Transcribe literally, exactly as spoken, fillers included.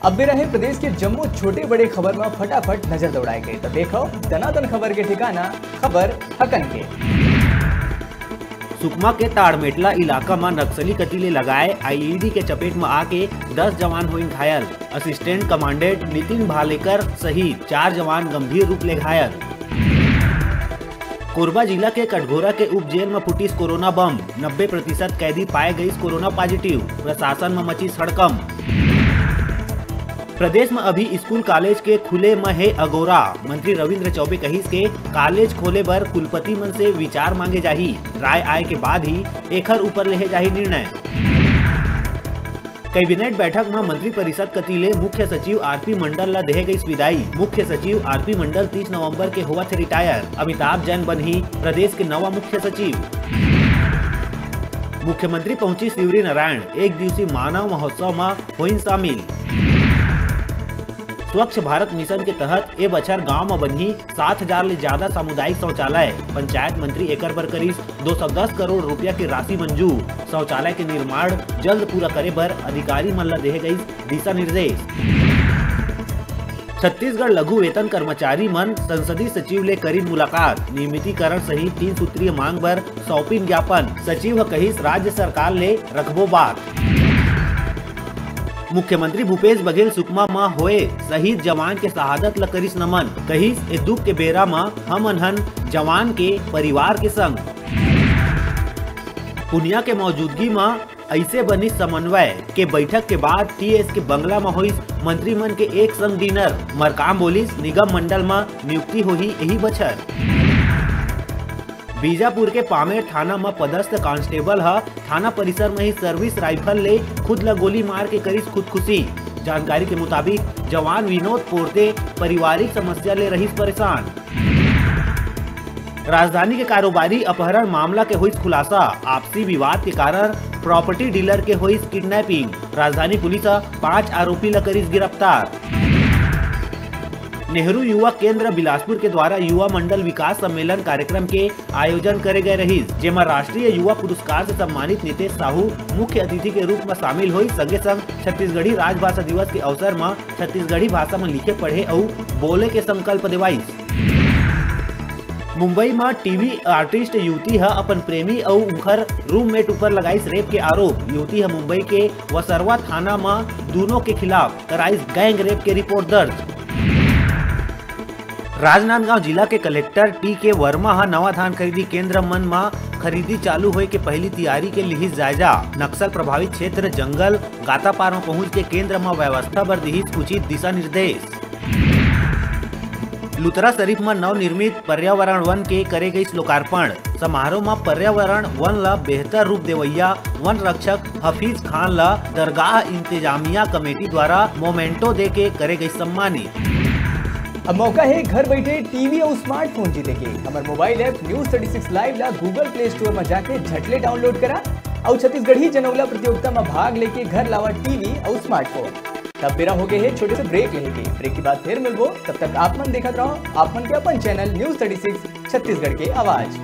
अब बेरा हे प्रदेश के जम्मो छोटे बड़े खबर म फटाफट नजर दौड़ाए के। त देखव दनादन खबर के ठिकाना, खबर हकन के। सुकमा के ताड़मेटला इलाका म नक्सली कति ले लगाए आईईडी के चपेट म आके दस जवान होइन घायल। असिस्टेंट कमांडेंट नितिन भालेकर सहित चार जवान गंभीर रूप ले घायल। कोरबा जिला के कटघोरा के उप जेल म फुटिस कोरोना बम, नब्बे प्रतिशत कैदी पाए गईस कोरोना पॉजिटिव, प्रशासन म मचिस हड़कंप। प्रदेश म अभी स्कूल कॉलेज के खुले म हे अगोरा, मंत्री रविंद्र चौबे कहिस के कॉलेज खोले बर कुलपति मन से विचार मांगे जाही, राय आए के बाद ही एखर ऊपर लेहे जाही निर्णय। कैबिनेट बैठक म मंत्री परिषद कति ले मुख्य सचिव आरपी मंडल ल देहे गईस विदाई। मुख्य सचिव आरपी मंडल तीस नवंबर के होवत हे रिटायर। अमिताभ जैन बनही प्रदेश के नवा मुख्य सचिव। मुख्यमंत्री पहुंची शिवरी नारायण, एक दिवसीय मानव महोत्सव म होइन शामिल। स्वच्छ भारत मिशन के तहत ए बछर गांव म बनही सात हजार ले ज्यादा सामुदायिक शौचालय। पंचायत मंत्री एकर बर करिस दो सौ दस करोड़ रुपया के राशि मंजूर। शौचालय के निर्माण जल्द पूरा करे बर अधिकारी मन ल देहे गईस दिशा निर्देश। छत्तीसगढ़ लघु वेतन कर्मचारी मन संसदीय सचिव ले करिन मुलाकात, नियमितीकरण सहित तीन सूत्रीय मांग बर सौंपिन ज्ञापन। सचिव ह कहिस राज्य सरकार ले रखबो बात। मुख्यमंत्री भूपेश बघेल सुकमा म होए शहीद जवान के शहादत ल करिस नमन, कहिस ए दुख के बेरा म हमन हन जवान के परिवार के संग। पुनिया के मौजूदगी म अइसे बनिस समन्वय के बैठक के बाद टीएस के बंगला म होइस मंत्री मन के एक संग डिनर। मरकाम बोलिस निगम मंडल म नियुक्ति होही एही बछर। बीजापुर के पामेड़ थाना म पदस्थ कांस्टेबल ह थाना परिसर म ही सर्विस राइफल ले खुद ल गोली मार के करिस खुदकुशी। जानकारी के मुताबिक जवान विनोद पोरते पारिवारिक समस्या ले रहिस परेशान। राजधानी के कारोबारी अपहरण मामला के होइस खुलासा। आपसी विवाद के कारण प्रॉपर्टी डीलर के होइस किडनैपिंग। राजधानी पुलिस ह पांच आरोपी ल करिस गिरफ्तार। नेहरू युवा केंद्र बिलासपुर के द्वारा युवा मंडल विकास सम्मेलन कार्यक्रम के आयोजन करे गए रहिस, जेमा राष्ट्रीय युवा पुरस्कार से सम्मानित नितेश साहू मुख्य अतिथि के रूप म शामिल होइस। संगे संग छत्तीसगढ़ी राजभाषा दिवस के अवसर म छत्तीसगढ़ी भाषा म लिखे पढ़े अउ बोले के संकल्प देवाइस। मुंबई म टीवी आर्टिस्ट युवती ह अपन प्रेमी अउ उंखर रूममेट ऊपर लगाइस रेप के आरोप। युवती ह मुंबई के वसरवा थाना म दूनों के खिलाफ कराइस गैंग रेप के रिपोर्ट दर्ज। राजनांदगांव जिला के कलेक्टर टी के वर्मा ह नवा धान खरीदी केंद्र मन म खरीदी चालू होए के पहली तैयारी के लिहिस जायजा। नक्सल प्रभावित क्षेत्र जंगल गातापार म पहुंच के केंद्र म व्यवस्था बर दिहिस उचित दिशा निर्देश। लुथरा शरीफ म नवनिर्मित पर्यावरण वन के करे गइस लोकार्पण। समारोह म पर्यावरण वन ल बेहतर रूप देवइया वन रक्षक हफीज खान ल दरगाह इंतजामिया कमेटी द्वारा मोमेंटो दे के करे गइस सम्मानित। अब मौका हे घर बइठे टीवी अउ स्मार्टफोन जीते के। हमर mobile app News Thirty Six Live ला Google Play Store म जाके झटले डाउनलोड करा अउ छत्तीसगढ़ी जनौला प्रतियोगिता म भाग लेके घर लावा टीवी अउ स्मार्टफोन। तब बेरा हो गए हे छोटे से ब्रेक लेने के। ब्रेक के बाद फिर मिलबो, तब तक आप मन देखत रहो आप मन के अपन channel News Thirty Six Chhattisgarh के आवाज।